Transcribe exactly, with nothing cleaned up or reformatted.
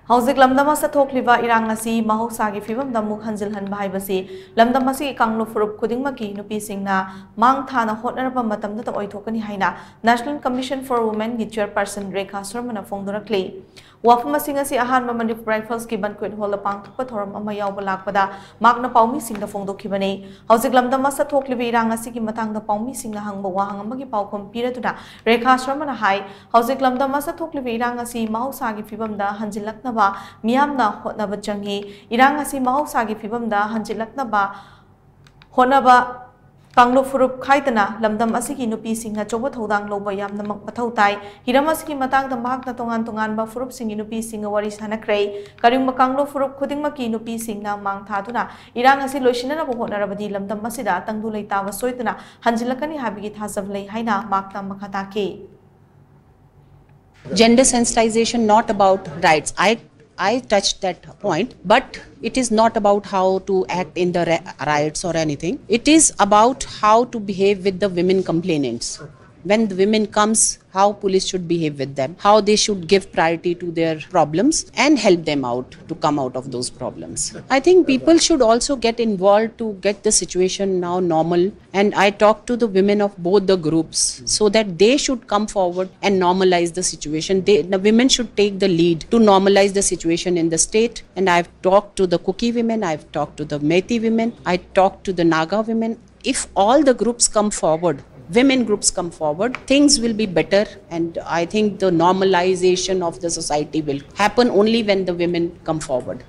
ꯍꯧꯖꯤꯛ ꯂꯝꯗꯝ ꯑꯁꯤꯗ ꯊꯣꯛꯂꯤꯕ ꯏꯔꯥꯡ ꯑꯁꯤ ꯃꯍꯧꯁꯥꯒꯤ ꯐꯤꯕꯝꯗ ꯑꯃꯨꯛ ꯍꯟꯖꯤꯜꯍꯟꯕ ꯍꯥꯏꯕꯁꯤ ꯂꯝꯗꯝ ꯑꯁꯤꯒꯤ ꯀꯥꯡꯂꯨꯞ ꯐꯨꯔꯨꯞ ꯈꯨꯗꯤꯡꯃꯛꯀꯤ ꯅꯨꯄꯤꯁꯤꯡꯅ ꯃꯥꯡ ꯊꯥꯅ ꯍꯣꯠꯅꯔꯕ ꯃꯇꯝꯗꯇ ꯑꯣꯏꯊꯣꯛꯀꯅꯤ ꯍꯥꯏꯅ National Commission for Womenꯒꯤ chairperson Rekha ꯁꯔꯃꯅ ꯐꯣꯡꯗꯣꯔꯛꯂꯤ꯫ ꯋꯥꯐꯝ ꯑꯁꯤꯡ ꯑꯁꯤ ꯑꯍꯥꯟꯕ ꯃꯅꯤꯄꯨꯔ ꯔꯥꯏꯐꯜꯁꯀꯤ banquet hallꯗ ꯄꯥꯡꯊꯣꯛꯄ ꯊꯧꯔꯝ ꯑꯃ ꯌꯥꯎꯕ ꯂꯥꯛꯄꯗ ꯃꯍꯥꯛꯅ ꯄꯥꯎꯃꯤꯁꯤꯡꯗ ꯐꯣꯡꯗꯣꯛꯈꯤꯕꯅꯤ꯫ ꯍꯧꯖꯤꯛ ꯂꯝꯗꯝ ꯑꯁꯤꯗ ꯊꯣꯛꯂꯤꯕ ꯏꯔꯥꯡ ꯑꯁꯤꯒꯤ ꯃꯇꯥꯡꯗ ꯄꯥꯎꯃꯤꯁꯤꯡꯅ ꯍꯪꯕ ꯋꯥꯍꯪ ꯑꯃꯒꯤ ꯄꯥꯎꯈꯨꯝ ꯄꯤꯔꯗꯨꯅ ꯔꯦꯈꯥ ꯁꯔꯃꯅ ꯍꯥꯏ, ꯍꯧꯖꯤꯛ ꯂꯝꯗꯝ ꯑꯁꯤꯗ ꯊꯣꯛꯂꯤꯕ ꯏꯔꯥꯡ ꯑꯁꯤ ꯃꯍꯧꯁꯥꯒꯤ ꯐꯤꯕꯝꯗ ꯍꯟꯖꯤꯜꯂꯛꯅꯕ ꯃꯤꯌꯥꯝꯅ ꯍꯣꯠꯅꯕ ꯆꯪꯏ꯫ ꯏꯔꯥꯡ ꯑꯁꯤ ꯃꯍꯧꯁꯥꯒꯤ ꯐꯤꯕꯝꯗ ꯍꯟꯖꯤꯜꯂꯛꯅꯕ ꯍꯣꯠꯅꯕ ꯀꯥꯡꯂꯨꯞ ꯐꯨꯔꯨꯞ ꯈꯥꯏꯗꯅ ꯂꯝꯗꯝ ꯑꯁꯤꯒꯤ ꯅꯨꯄꯤꯁꯤꯡꯅ ꯑꯆꯧꯕ ꯊꯧꯗꯥꯡ ꯂꯧꯕ ꯌꯥꯝꯅꯃꯛ ꯃꯊꯧ ꯇꯥꯏ꯫ ꯍꯤꯔꯝ ꯑꯁꯤꯒꯤ ꯃꯇꯥꯡꯗ ꯃꯍꯥꯛꯅ ꯇꯣꯉꯥꯟ ꯇꯣꯉꯥꯟꯕ ꯐꯨꯔꯨꯞꯁꯤꯡꯒꯤ ꯅꯨꯄꯤꯁꯤꯡꯒ ꯋꯥꯔꯤ ꯁꯥꯅꯈ꯭ꯔꯦ꯫ ꯀꯔꯤꯒꯨꯝꯕ ꯀꯥꯡꯂꯨꯞ ꯐꯨꯔꯨꯞ ꯈꯨꯗꯤꯡꯃꯛꯀꯤ ꯅꯨꯄꯤꯁꯤꯡꯅ ꯃꯥꯡ ꯊꯥꯗꯨꯅ ꯏꯔꯥꯡ ꯑꯁꯤ ꯂꯣꯏꯁꯤꯟꯅꯅꯕ ꯍꯣꯠꯅꯔꯕꯗꯤ ꯂꯝꯗꯝ ꯑꯁꯤꯗ ꯇꯪꯗꯨ ꯂꯩꯇꯥꯕ ꯁꯣꯏꯗꯅ ꯍꯟꯖꯤꯜꯂꯛꯀꯅꯤ ꯍꯥꯏꯕꯒꯤ ꯊꯥꯖꯕ ꯂꯩ ꯍꯥꯏꯅ ꯃꯍꯥꯛꯅ ꯃꯈꯥ ꯇꯥꯈꯤ꯫ Gender sensitization not about rights. I I touched that point, but it is not about how to act in the ri- riots or anything. It is about how to behave with the women complainants. When the women comes, how police should behave with them, how they should give priority to their problems and help them out to come out of those problems. I think people should also get involved to get the situation now normal, and I talked to the women of both the groups so that they should come forward and normalize the situation. They, the women should take the lead to normalize the situation in the state. And I've talked to the Kuki women, I've talked to the Meitei women, I talked to the Naga women. If all the groups come forward, women groups come forward, things will be better, and I think the normalization of the society will happen only when the women come forward.